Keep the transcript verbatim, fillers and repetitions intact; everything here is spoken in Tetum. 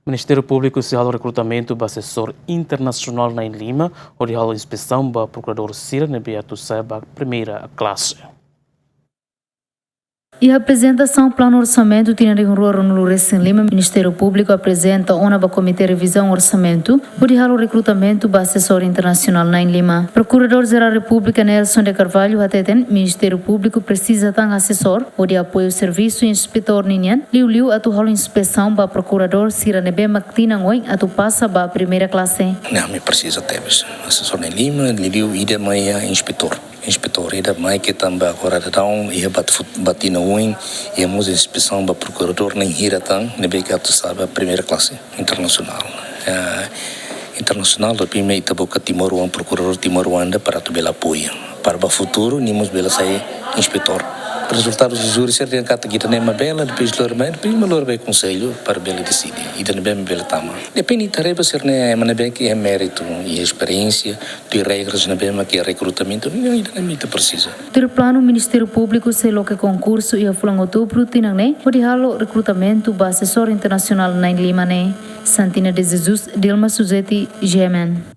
Ministériu Públiku sei halo rekrutamentu ba asesór internasionál na'in-lima, hodi halo inspesaun ba prokuradór sira ne'ebé atu sa'e ba primeira klase. Iha aprezentasaun planu orsamentu tinan rihun rua ruanulu-resin-lima, Ministériu Públiku aprezenta ona ba Komité Revizaun Orsamentu, hodi halo rekrutamentu ba asesór internasionál na'in-lima. Prokuradór Jerál Repúblika Nelson de Carvalho hateten, Ministériu Públiku presiza tan asesór hodi apoiu servisu inspetór ninian, liuliu atu halo inspesaun ba prokuradór sira ne'ebé mak tinan oin atu pasa ba primeira klase. Ne'e ami presiza tebes asesór na'in-lima, liuliu ida mai iha inspetór. Inspetór ida mai ke tanba agora daudaun iha bat fut-, ba tinan oin, iha mós inspesaun ba prokuradór na'in hira tan ne'ebé ke atu sa'e ba primeira klase internasionál. Eh, internasionál, tapi mak ita buka timoroan, prokuradór timoroan ida para atu bele apoiu. Para ba futuru, nia mós bele sai inspetór. Rezultadu júri sira dehan katak ida-ne'e mak bele, depois lori mai, depois mak lori ba konsellu para bele deside. Ida-ne'ebé mak bele tama. Depende ita haree ba sira-ne'e ema ne'ebé ke iha méritu, iha esperiénsia, tuir regras ne'ebé mak iha rekrutamentu, ida-ne'e mak ita presiza. Tuir planu, Ministériu Públiku sei loke konkursu iha fulan Outubru tinan ne'e, hodi halo rekrutamentu ba asesór internasionál na'in-lima ne'e. Santina de Jesus, Dilma Suzeti, G M N.